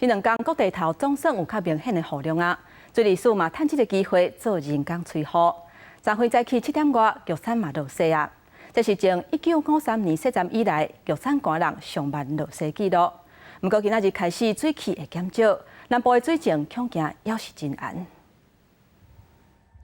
這兩工各地頭總算有較明顯的雨量啊！水利署嘛趁這个機會做人工催雨。昨昏早起7點外，玉山嘛落雪啊！這是從1953年設站以來，玉山寒人上慢落雪紀錄。毋過今仔日開始水汽會減少，南部的水情恐驚猶是真絚。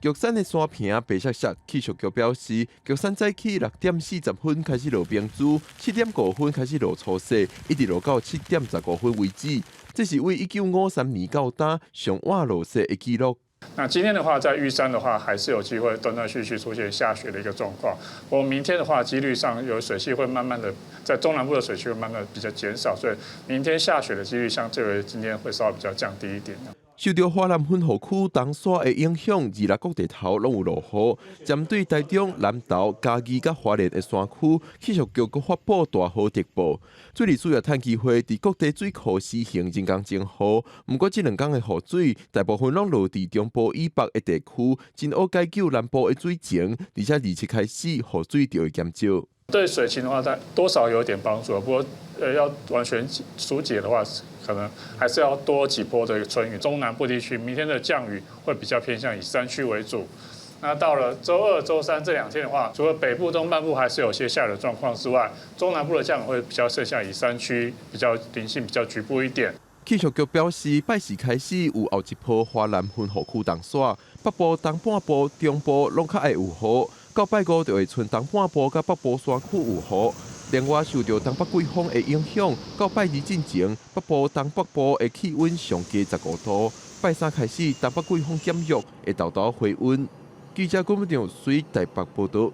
玉山的山坪白雪雪，氣象局表示，玉山早起6點40分開始落冰珠，7點5分開始落粗雪，一直落到7點15分為止。這是為1953年到今上晚落雪的紀錄。那今天的話，在玉山的話，還是有機會斷斷續續出現下雪的一個狀況。不過明天的話，幾率上有水汽會慢慢的在中南部的水汽會慢慢比較減少，所以明天下雪的幾率相對於今天會稍微比較降低一點。受著華南雲雨區東徙的影響，26各地頭攏有落雨。針對台中、南投、嘉義佮花蓮的山區，氣象局閣發布大雨特報。水利署也趁機會，佇各地水庫施行人工增雨。毋過這兩工的雨水，大部分攏落佇中部以北的地區，真烏解救南部的水情。而且27開始，雨水就會減少。對水情的話，它多少有點幫助。不過，要完全疏解的話，可能還是要多幾波的春雨。中南部地區明天的降雨會比較偏向以山區為主。那到了週二、週三這兩天的話，除了北部、東半部還是有些下雨的狀況之外，中南部的降雨會比較剩下以山區比較零星、比較局部一點。氣象局表示，拜四開始有後一波華南雲雨區東徙，北部、東半部、中部攏較愛有雨。到拜五就會賰東半部佮北部山區有雨。另外，受著東北季風的影響，到拜二進前，北部、東北部的氣溫上低15度。拜三開始，東北季風減弱，會沓沓回溫。記者郭文長水台北報道。